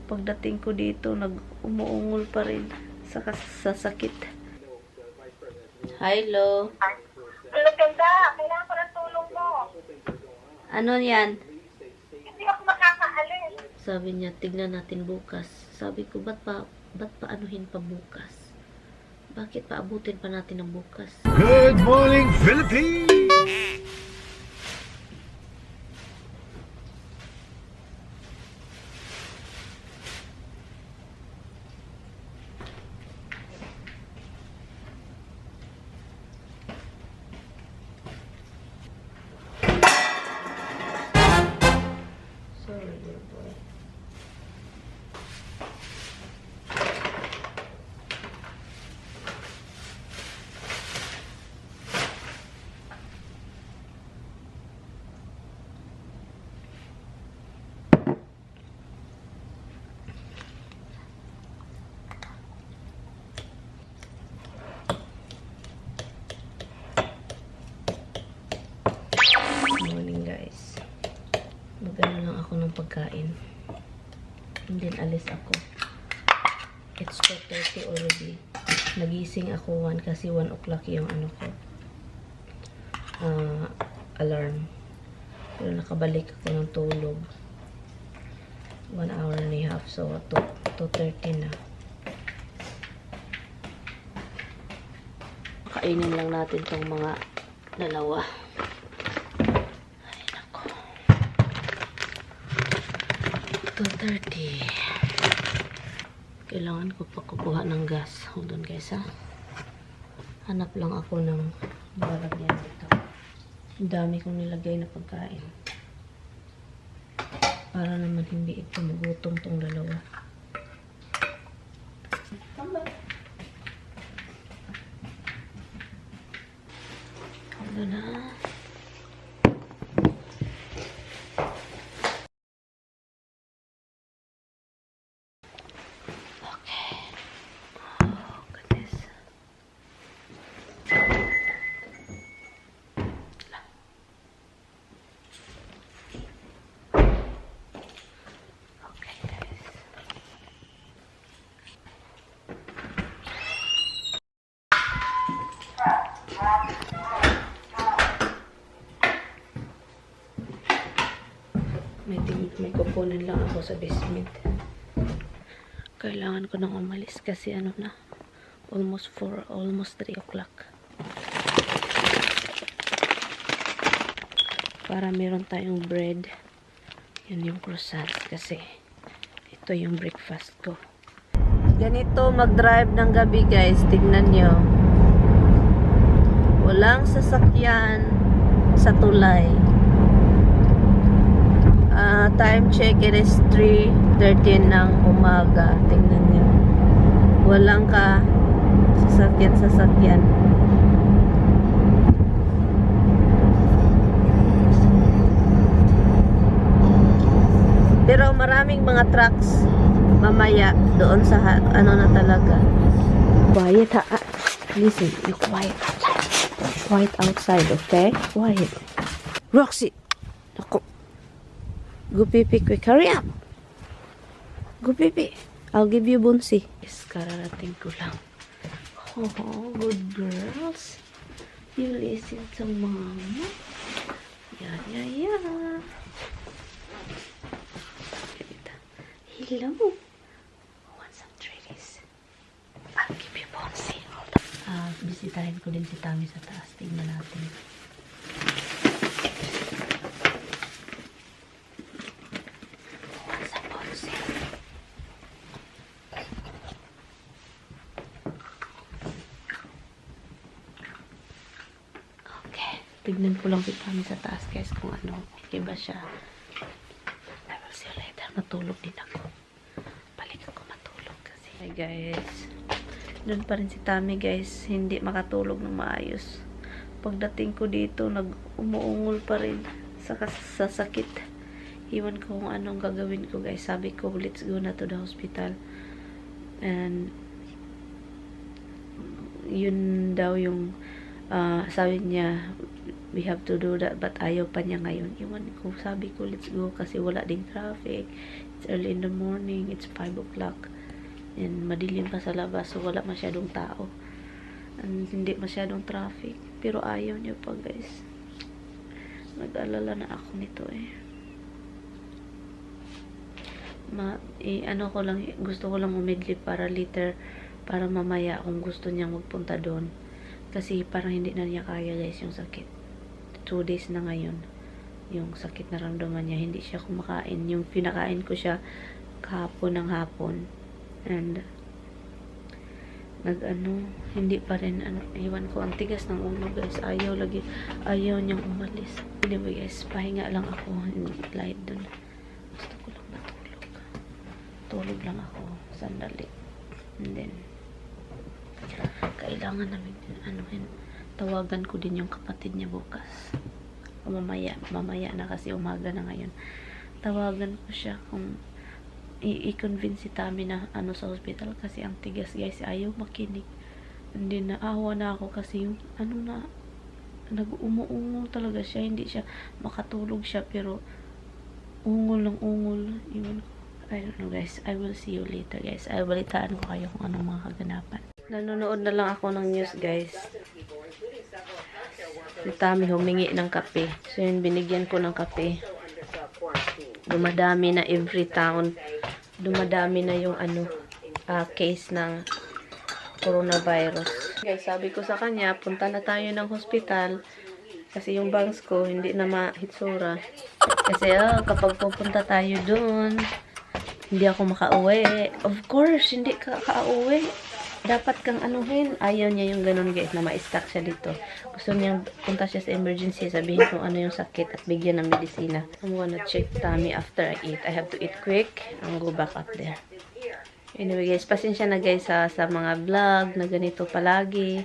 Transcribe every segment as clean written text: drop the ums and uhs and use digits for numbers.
Pagdating ko dito, umuungol pa rin sa sakit. Hi, Lo. Hello, ganda. Kailangan ko ng tulong mo. Ano yan? Hindi ako makakaalis. Sabi niya, tignan natin bukas. Sabi ko, ba't pa anuhin pa bukas? Bakit pa abutin pa natin ng bukas? Good morning, Philippines! Sorry, dear boy. Morning, guys. Magano lang ako ng pagkain. And then alis ako. It's 4:30 already. Nagising ako 1 kasi 1 o'clock yung ano ko. Alarm. Pero nakabalik ako ng tulog. 1 hour and a half. So, 2:30 na. Kainin lang natin tong mga dalawa. Ay, nako. 2:30. Kailangan ko pa kukuha ng gas. Hold on, guys, ha. Hanap lang ako ng lalagyan dito. Ang dami kong nilagay na pagkain. Para naman hindi ito magutom tong dalawa. Hold on, ha. May kukunin lang ako sa basement. Kailangan ko nang umalis kasi ano na, almost 3 o'clock. Para meron tayong bread. Yan yung croissants kasi ito yung breakfast ko. Ganito mag-drive ng gabi, guys. Tignan nyo. Walang sasakyan sa tulay. Time check, it is 3:13 ng umaga. Tingnan nyo. Walang sasakyan. Pero maraming mga trucks mamaya doon sa ano na talaga. Quiet, ha? Listen, you quiet outside. Quiet outside, okay? Quiet. Roxy! Naku. Go pipi quick. Hurry up. Go pipi. I'll give you bunsi. Yes, kararating ko lang. Oh, good girls. You listen to mama. Yeah. Hello. Want some treats? I'll give you bunsi. Hold on. Bisitahin ko din si Tami sa taas. Tingnan natin. Tignan ko lang si Tami sa taas, guys, kung ano. Okay ba siya? I will see you later. Matulog din ako. Balik ako matulog kasi. Hi, guys. Doon pa rin si Tami, guys. Hindi makatulog ng maayos. Pagdating ko dito, umuungol pa rin sa sakit. Iwan ko kung anong gagawin ko, guys. Sabi ko, let's go na to the hospital. And yun daw yung sabi niya, we have to do that, but ayaw pa niya ngayon. Iwan ko, sabi ko, let's go kasi wala ding traffic. It's early in the morning. It's 5 o'clock. And madilim pa sa labas. So, wala masyadong tao. And hindi masyadong traffic. Pero ayaw niya pa, guys. Nag-alala na ako nito eh. Ano ko lang, gusto ko lang umidlip para later, para mamaya kung gusto niyang magpunta doon. Kasi parang hindi na niya kaya, guys, yung sakit. 2 days na ngayon. Yung sakit na ramdaman niya, hindi siya kumakain. Yung pinakain ko siya kahapon ng hapon. And hindi pa rin, iwan ko, ang tigas ng ulo, guys. Ayaw niyang umalis. Anyway, guys, pahinga lang ako. Light dun. Gusto ko lang matulog. Tulog lang ako. Sandali. And then, kailangan namin, tawagan ko din yung kapatid niya bukas. O mamaya na kasi umaga na ngayon. Tawagan ko siya kung i-convince si Tami na sa hospital kasi ang tigas, guys, ayaw makinig. Hindi na awa na ako kasi yung nag-umuungol talaga siya, hindi siya makatulog siya pero ungol ng ungol. I don't know, guys. I will see you later, guys. I balitaan ko kayo kung anong mga kaganapan. Nanonood na lang ako ng news, guys. Si Tami humingi ng kape. So yun, binigyan ko ng kape. Dumadami na every town. Dumadami na yung case ng coronavirus. Guys, sabi ko sa kanya, punta na tayo ng hospital kasi yung bangs ko hindi na mahitsura. Kasi kapag pupunta tayo dun, hindi ako makauwi. Of course, hindi ka kauwi. Dapat kang anuhin. Ayaw niya yung ganun, guys, na ma-stuck siya dito. Gusto niya punta siya sa emergency, sabihin kung ano yung sakit at bigyan ng medisina. I'm gonna check Tami after I eat. I have to eat quick and go back up there. Anyway, guys, pasensya na, guys, sa mga vlog na ganito palagi.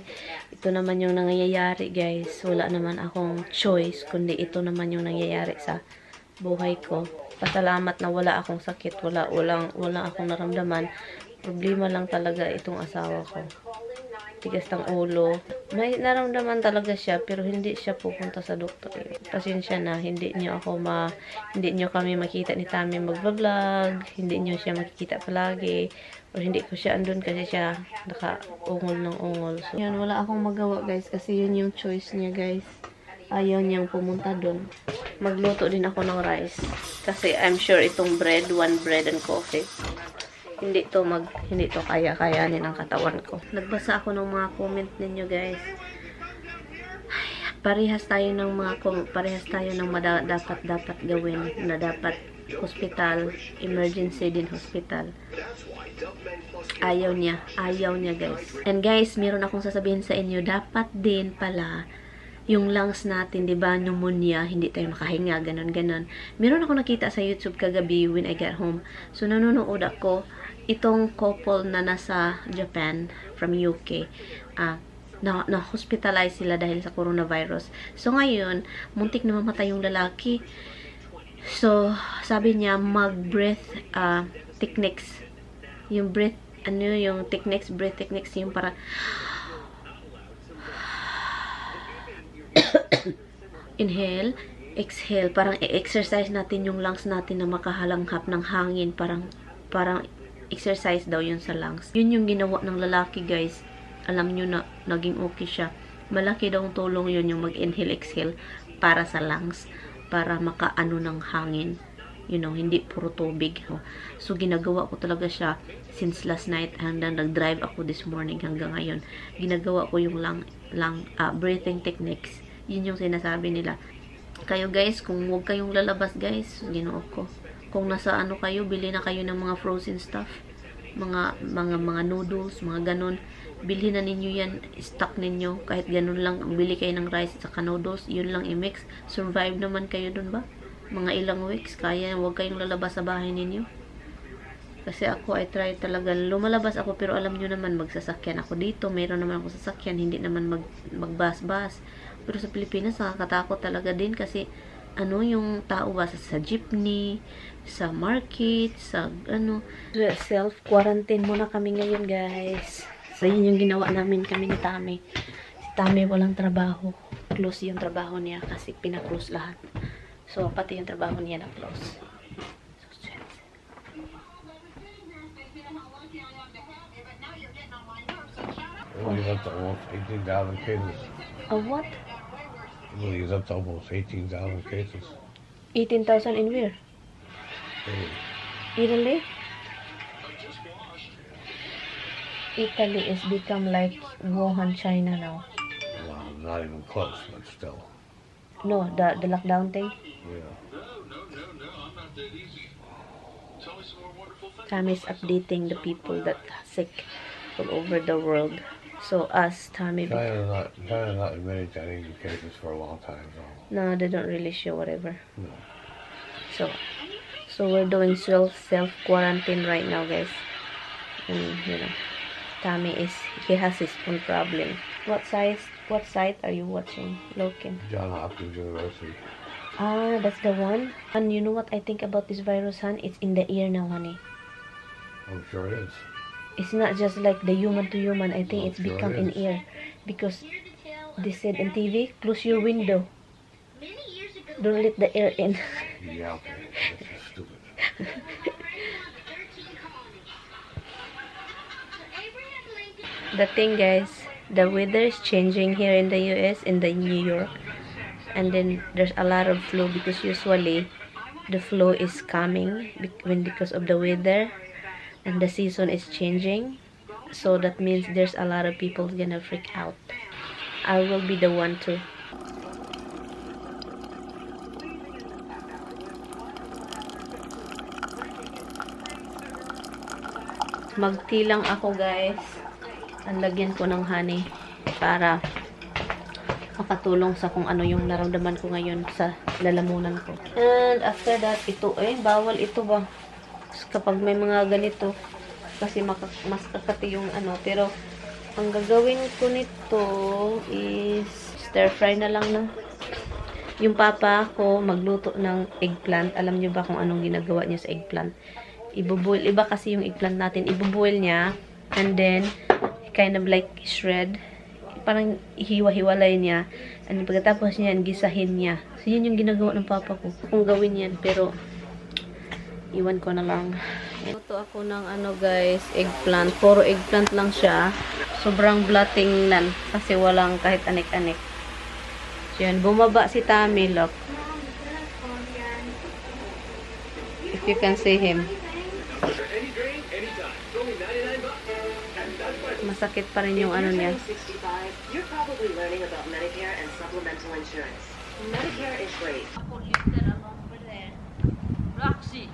Ito naman yung nangyayari, guys. Wala naman akong choice, kundi ito naman yung nangyayari sa buhay ko. Pasalamat na wala akong sakit, wala akong naramdaman. Problema lang talaga itong asawa ko. Tigas ng ulo. May naramdaman talaga siya pero hindi siya pupunta sa doktor. Pasensya na, hindi niyo kami makita ni Tami mag-vlog, hindi niyo siya makikita palagi, o hindi ko siya andun kasi siya naka-ungol ng ungol. So, yan, wala akong magawa, guys, kasi yun yung choice niya, guys. Ayaw niyang pumunta dun. Magluto din ako ng rice kasi I'm sure itong bread, 1 bread and coffee, hindi to kaya-kayanin ang katawan ko. Nagbasa ako ng mga comment ninyo, guys. Parehas tayo ng dapat gawin, na dapat hospital, emergency din hospital. Ayaw niya, guys. And guys, meron akong sasabihin sa inyo, dapat din pala yung lungs natin, di ba, pneumonia, hindi tayo makahinga, ganon. Meron ako nakita sa YouTube kagabi when I got home. So, nanonood ako, itong couple na nasa Japan, from UK, na-hospitalize sila dahil sa coronavirus. So, ngayon, muntik na mamatay yung lalaki. So, sabi niya, mag-breath techniques. Yung breath techniques, yung para inhale, exhale, parang i-exercise natin yung lungs natin na makahalanghap ng hangin, parang exercise daw yun sa lungs. Yun yung ginawa ng lalaki, guys. Alam nyo na, naging okay siya. Malaki daw ang tulong yun, yung mag-inhale, exhale para sa lungs, para makaano ng hangin. Hindi puro tubig. So, ginagawa ko talaga siya since last night hanggang nag-drive ako this morning hanggang ngayon. Ginagawa ko yung breathing techniques. Yun yung sinasabi nila. Kayo, guys, kung huwag kayong lalabas, guys, ginoo ko. Kung nasa kayo, bili na kayo ng mga frozen stuff. Mga noodles, mga ganon. Bilhin na ninyo yan, stock ninyo. Kahit ganon lang, bili kayo ng rice at saka noodles, yun lang i-mix. Survive naman kayo dun ba? Mga ilang weeks, kaya huwag kayong lalabas sa bahay ninyo. Kasi ako, I try talaga. Lumalabas ako, pero alam nyo naman, magsasakyan ako dito. Mayroon naman ako sasakyan, hindi naman magbas-bas. Pero sa Pilipinas, nakakatakot talaga din kasi yung tao ba sa jeepney, sa market, sa self-quarantine muna kami ngayon, guys. So, yun yung ginawa namin kami ni Tami. Si Tami walang trabaho. Close yung trabaho niya kasi pina-close lahat. So, pati yung trabaho niya na close. So, Italy's up to almost 18,000 cases. What? Italy is up to almost 18,000 cases. 18,000 in where? Italy. Italy? Italy is become like Wuhan, China now. Well, not even close, but still. No, the lockdown thing. Yeah. Tommy is updating the people that are sick all over the world. So us, Tommy. China not admitting to any new cases for a long time, so. No, they don't really show whatever. No. So we're doing self quarantine right now, guys. And Tommy he has his own problem. What site are you watching? Looking. John Hopkins University. Ah, that's the one. And you know what I think about this virus, hon? It's in the ear now, honey. I'm sure it is. It's not just like the human to human. I think Oh, it's sure become it in is. ear. Because they said in TV, close your window. Don't let the air in. Yeah, okay. That's just stupid. The thing, guys, the weather is changing here in the US, in the New York. And then there's a lot of flu because usually the flu is coming because of the weather and the season is changing. So that means there's a lot of people gonna freak out. I will be the one too. Mag-tea lang ako, guys. Ang lagyan ko ng honey para makatulong sa kung ano yung naramdaman ko ngayon sa lalamunan ko. And after that, ito bawal ito ba? Kapag may mga ganito, kasi mas kakati yung ano. Pero, ang gagawin ko nito is stir fry na lang na. Yung papa ko magluto ng eggplant. Alam nyo ba kung anong ginagawa niya sa eggplant? Ibuboil. Iba kasi yung eggplant natin. Ibuboil niya. And then, kind of like shred. Parang hiwa-hiwalay niya. And pagkatapos niyan, gisahin niya. So, yun yung ginagawa ng papa ko. Kung gawin yan. Pero, iwan ko na lang. Ito ako ng ano, guys, eggplant. Puro eggplant lang siya. Sobrang blatting nan. Kasi walang kahit anik-anik. So, yun. Bumaba si Tommy, look. If you can see him. Masakit pa rin yung ano niya. You're probably learning about Medicare and supplemental insurance. Medicare is great. Roxy.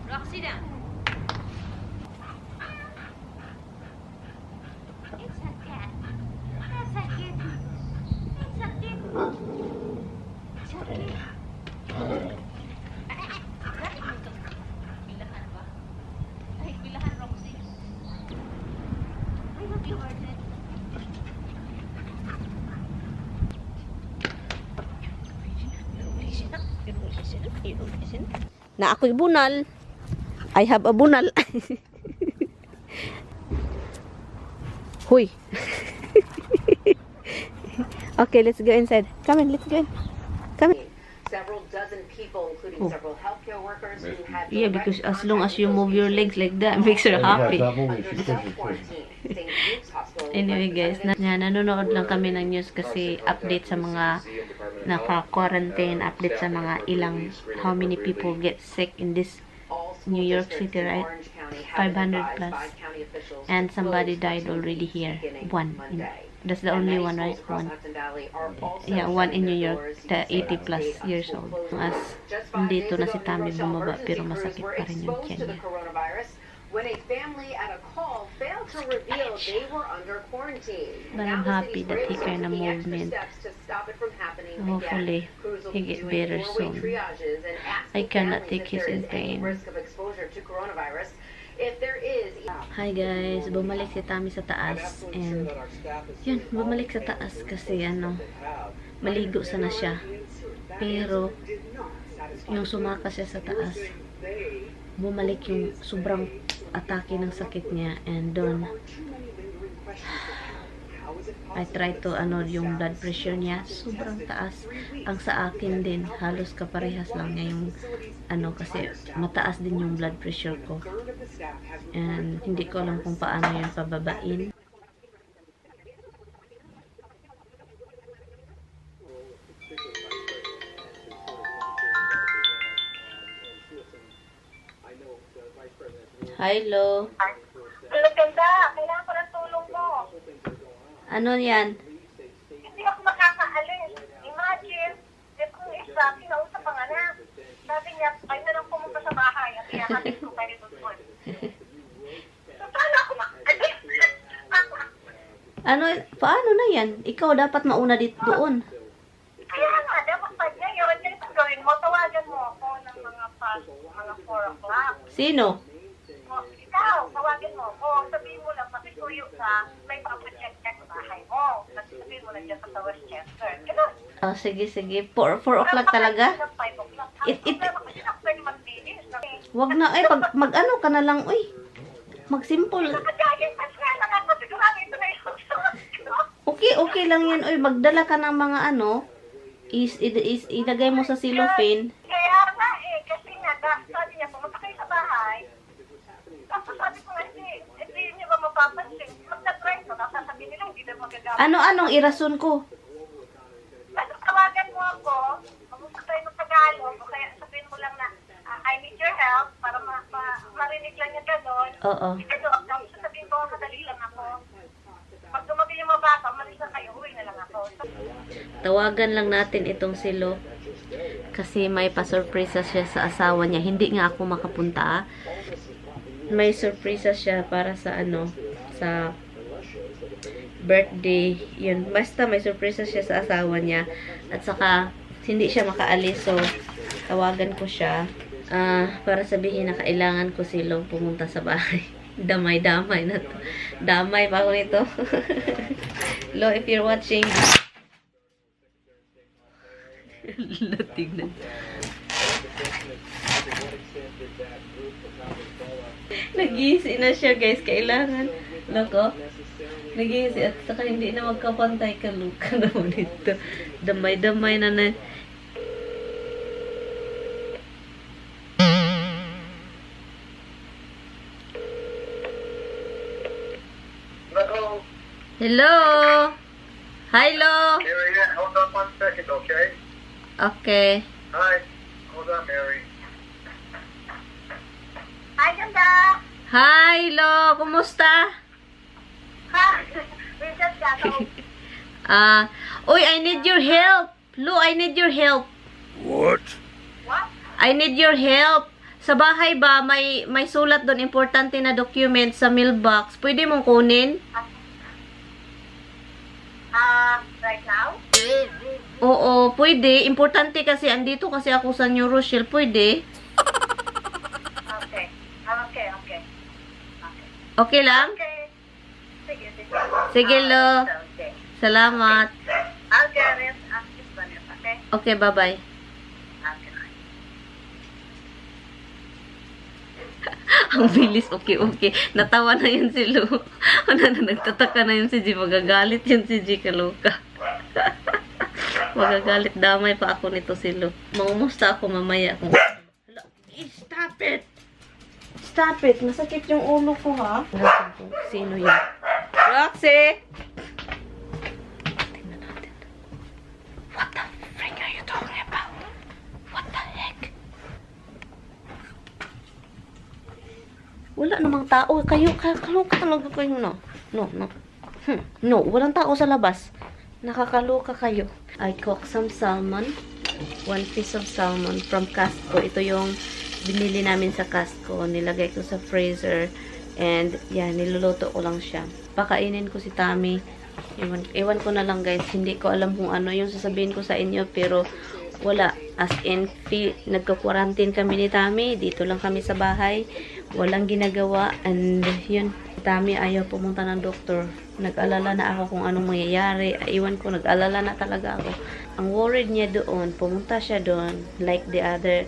Roxy down. It's a cat. That's a kitten. It's a kitten. It's a kitten. Bilahan ba? Ay, bilahan, Roxy. I hope you heard it. Na ako'y bunal. I have a bunal. Huy. Okay, let's go inside. Come in, let's go in. Come in. Several dozen people, including Oh. several healthcare workers who had Yeah, direct because as long as contact you with move those your legs like that, makes her happy. under self-quarantine. St. Luke's Hospital Anyway guys, nanonood lang kami ng news kasi update sa mga naka-quarantine, update sa mga ilang, how many people get sick in this New York City, right? 500 plus. And somebody died already here. One. That's the only one, right? One. Yeah, one in New York, the 80 plus years old. As dito na si Tommy bumaba, pero masakit pa rin yung tiyan niya. When a family at a call failed to reveal they were under quarantine. But I'm happy that he kind of movement. Hopefully, he get better soon. I cannot take his pain. If there is Hi guys, bumalik si Tami sa taas and yun, bumalik sa taas kasi maligo sana siya. Pero yung sumaka siya sa taas, bumalik yung sobrang atake ng sakit niya and doon I try to yung blood pressure niya sobrang taas. Ang sa akin din halos kaparehas lang niya yung kasi mataas din yung blood pressure ko and hindi ko alam kung paano yung pababain. Hi, Lo. Hello, ganda. Kailangan ko ng tulong mo. Ano yan? Hindi ako makakaalis. Imagine, kung isa, kinausap ang anak. Sabi niya, kayo na lang pumunta sa bahay at iyahatid ko kayo doon. So, paano ako makaalis? Paano na yan? Ikaw dapat mauna dito doon. Kaya nga, dapat pa niya. Yun, ganito gawin mo. Tawagan mo ako ng mga 4 o'clock. Sino? Ikaw, tawagin mo. O, sabihin mo lang, pakisuyo ka, may papacheck sa bahay mo. Kasi sabihin mo lang dyan sa Westchester. Ganun. Oh, sige. 4 o'clock talaga? 5 o'clock. It- Ang problema kasi after ni magbilis. Wag na, mag-ano ka na lang, uy. Mag-simple. Nakagayang pa siya. Nakakasigurado ito na yung Okay lang yan, uy. Magdala ka ng mga ilagay mo sa cellophane. Kaya nga kasi nga, sabi niya, pumunta kayo sa bahay. Tapos sabi ko nga, hindi niyo ba mapapansin? Magta-try ko, nasasabihin nila, hindi na magagamit. Anong irason ko? Basta tawagan mo ako, mag-usap tayo ng Tagalog, o kaya sabihin mo lang na, I need your help, para marinig lang niya gano'n. Oo. Tapos sabihin ko, madali lang ako. Pag dumating yung mga bata, malis na kayo, uwi na lang ako. Tawagan lang natin itong si Lo. Kasi may pa-surpresa siya sa asawa niya. Hindi nga ako makapunta. May surpresa siya para sa sa birthday. Yun. Basta may surpresa siya sa asawa niya. At saka, hindi siya makaalis. So, tawagan ko siya. Para sabihin na kailangan ko si Lo pumunta sa bahay. Damay-damay na to. Damay pa ako nito. Lo, if you're watching. Tingnan. Nag-iisi na siya, guys. Kailangan. Loko. Nag-iisi. At saka hindi na magkapantay ka. Luka naman dito. Damay-damay na na. Hello. Hello. Hi, Lo. Mary, hold on 1 second, okay? Okay. Hi. Hold on, Mary. Hi, ganda! Hi, Lo. Kumusta? Ha? We just got home. Uy, I need your help. Lo, I need your help. What? What? I need your help. Sa bahay ba, may sulat doon, importante na document sa mailbox. Pwede mong kunin? Right now? Oo, pwede. Importante kasi, andito kasi ako sa New Rochelle. Pwede? Okay. Okay. Okay lang? Okay. Sige. Sige, Lo. Okay. Salamat. I'll get it. I'll just run it, okay? Okay, bye-bye. Okay. Ang bilis, okay. Natawa na yun si Lu. Nagtataka na yun si G. Magagalit yun si G. Kaloka. Magagalit. Damay pa ako nito si Lu. Mangumusta ako mamaya. Hala, stop it! Stop it! Masakit yung ulo ko, ha? Sino yun? Roxy! Tingnan natin. What the frick are you talking about? What the heck? Wala namang tao. Kaloka talaga kayo, no? No, walang tao sa labas. Nakakaloka kayo. I cook some salmon. 1 piece of salmon from Costco. Ito yung binili namin sa Costco. Nilagay ko sa freezer. And, yan, niluluto ko lang siya. Pakainin ko si Tami. Ewan ko na lang, guys. Hindi ko alam kung ano yung sasabihin ko sa inyo. Pero, wala. As in, nagka-quarantine kami ni Tami. Dito lang kami sa bahay. walang ginagawa, and yun, Tami ayaw pumunta ng doktor. Nag-alala na ako kung anong mangyayari. Iwan ko, nag-alala na talaga ako. Ang worried niya doon, pumunta siya doon, like the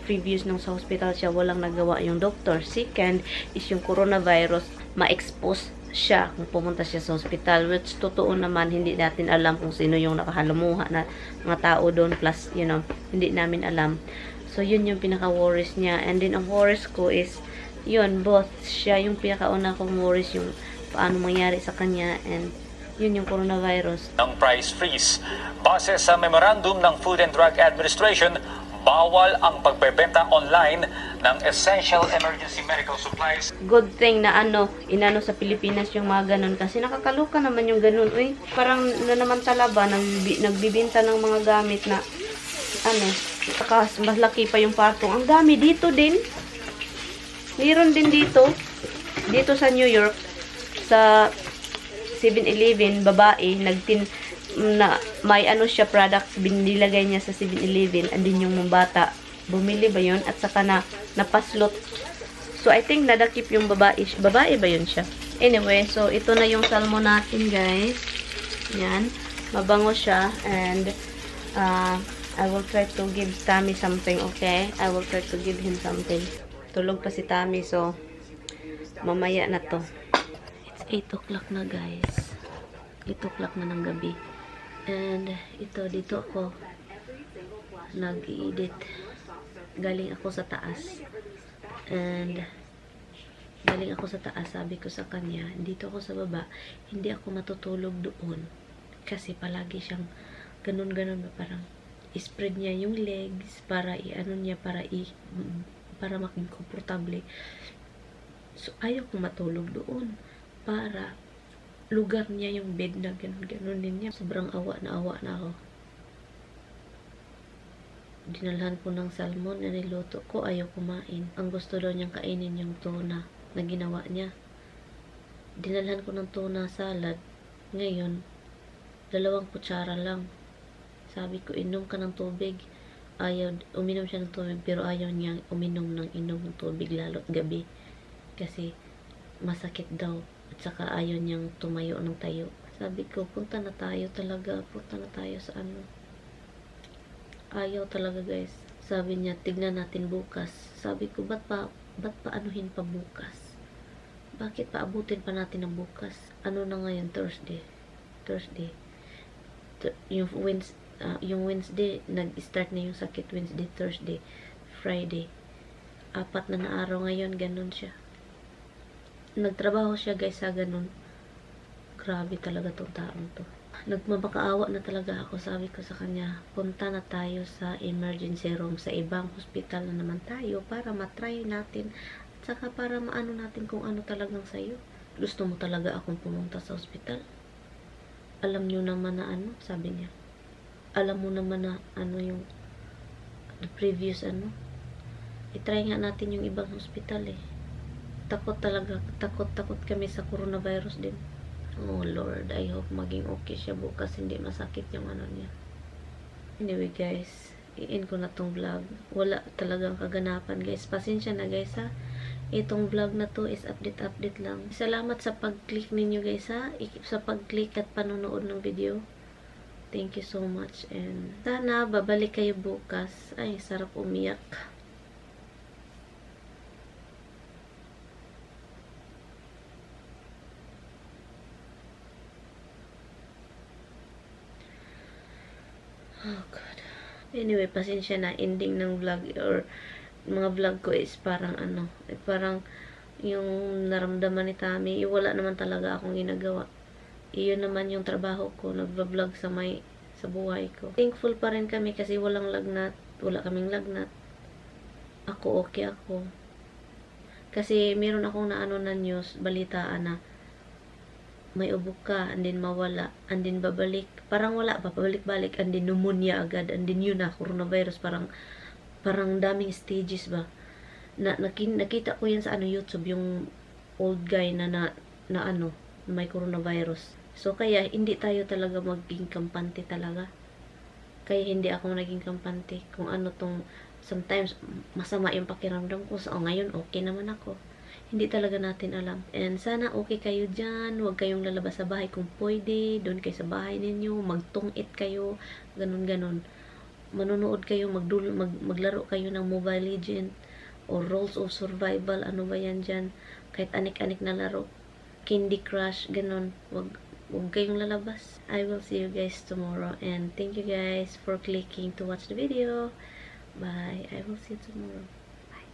previous nung sa hospital siya, walang nagawa yung doktor. Second is yung coronavirus, ma-expose siya kung pumunta siya sa hospital, which totoo naman, hindi natin alam kung sino yung nakahalamuha na mga tao doon, plus, hindi namin alam. So, yun yung pinaka-worries niya. And then, ang worries ko is, yun, both siya yung pinakauna kong worries, yung paano mangyari sa kanya, and yun yung coronavirus. Ng price freeze. Base sa memorandum ng Food and Drug Administration, bawal ang pagbebenta online ng essential emergency medical supplies. Good thing na inano sa Pilipinas yung mga ganun, kasi nakakaluka naman yung ganun. Uy, parang nanamantala ba, nagbibinta ng mga gamit na mas laki pa yung patong. Ang dami dito din. Meron din dito sa New York, sa 7-Eleven, babae, may siya product, binilagay niya sa 7-Eleven, and din yung bata, bumili ba yun, at saka napaslot. So, I think nadakip yung babae ba yun siya? Anyway, so, ito na yung salmon natin, guys. Yan, mabango siya, and, I will try to give Tami something, okay? I will try to give him something. Tulog pa si Tami, so mamaya na to. It's 8 o'clock na, guys. 8 o'clock na ng gabi. And dito ako nag-i-edit. Galing ako sa taas. And galing ako sa taas, sabi ko sa kanya, dito ako sa baba, hindi ako matutulog doon. Kasi palagi siyang ganun-ganun ba, parang spread niya yung legs para para maging komportable. So, ayaw kong matulog doon para lugar niya yung bed na ganun din niya. Sobrang awa na ako. Dinalhan ko ng salmon na niluto ko, ayaw kumain. Ang gusto daw niyang kainin yung tuna na ginawa niya. Dinalhan ko ng tuna salad. Ngayon, 2 kutsara lang. Sabi ko, inom ka ng tubig. Uminom siya ng tubig, pero ayaw niya uminom ng tubig lalo't gabi. Kasi masakit daw. At saka ayaw niyang tumayo ng tayo. Sabi ko, punta na tayo talaga. Punta na tayo sa Ayaw talaga, guys. Sabi niya, tignan natin bukas. Sabi ko, ba't pa anuhin pa bukas? Bakit pa abutin pa natin ng bukas? Ano na ngayon? Thursday. Yung Wednesday, nag-start na yung sakit. Wednesday, Thursday, Friday. 4 na araw ngayon, ganun siya. Nagtrabaho siya, guys, sa ganun. Grabe talaga tong taong to. Nagmabakaawa na talaga ako. Sabi ko sa kanya, punta na tayo sa emergency room, sa ibang hospital na naman tayo para matry natin at saka para maano natin kung ano talagang sa'yo. Gusto mo talaga akong pumunta sa hospital? Alam nyo naman na sabi niya. Alam mo naman na yung the previous i-try nga natin yung ibang hospital eh. Takot kami sa coronavirus din. Oh Lord, I hope maging okay siya bukas, hindi masakit yung niya. Anyway, guys, i-end ko na tong vlog. Wala talagang kaganapan, guys. Pasensya na, guys, ha. Itong vlog na to is update lang. Salamat sa pag-click ninyo, guys, ha. Sa pag-click at panonood ng video. Thank you so much, and sana babalik kayo bukas. Ay, sarap umiyak. Oh God. Anyway, pasensya na, ending ng vlog or mga vlog ko is parang parang yung naramdaman ni Tami, wala naman talaga akong ginagawa. Iyon naman yung trabaho ko, nagva-vlog sa buhay ko. Thankful pa rin kami kasi wala kaming lagnat. Ako, okay ako. Kasi meron akong na news, balitaan na may ubo ka, and then mawala, and then babalik. Parang wala pa, pabalik-balik, and then pneumonia agad, and then yun na, coronavirus, parang daming stages ba. Nakita ko yan sa YouTube, yung old guy na may coronavirus. So, kaya, hindi tayo talaga maging kampante talaga. Kaya, hindi ako naging kampante. Kung sometimes, masama yung pakiramdam ko. So, ngayon, okay naman ako. Hindi talaga natin alam. And sana okay kayo dyan. Huwag kayong lalabas sa bahay kung pwede. Doon kayo sa bahay ninyo. Magtungit kayo. Ganon-ganon. Manonood kayo. Maglaro kayo ng Mobile Legend. Or Rules of Survival. Ano ba yan dyan? Kahit anik-anik na laro. Candy Crush. Ganon. Huwag kayong lalabas. I will see you guys tomorrow. And thank you guys for clicking to watch the video. Bye. I will see you tomorrow. Bye.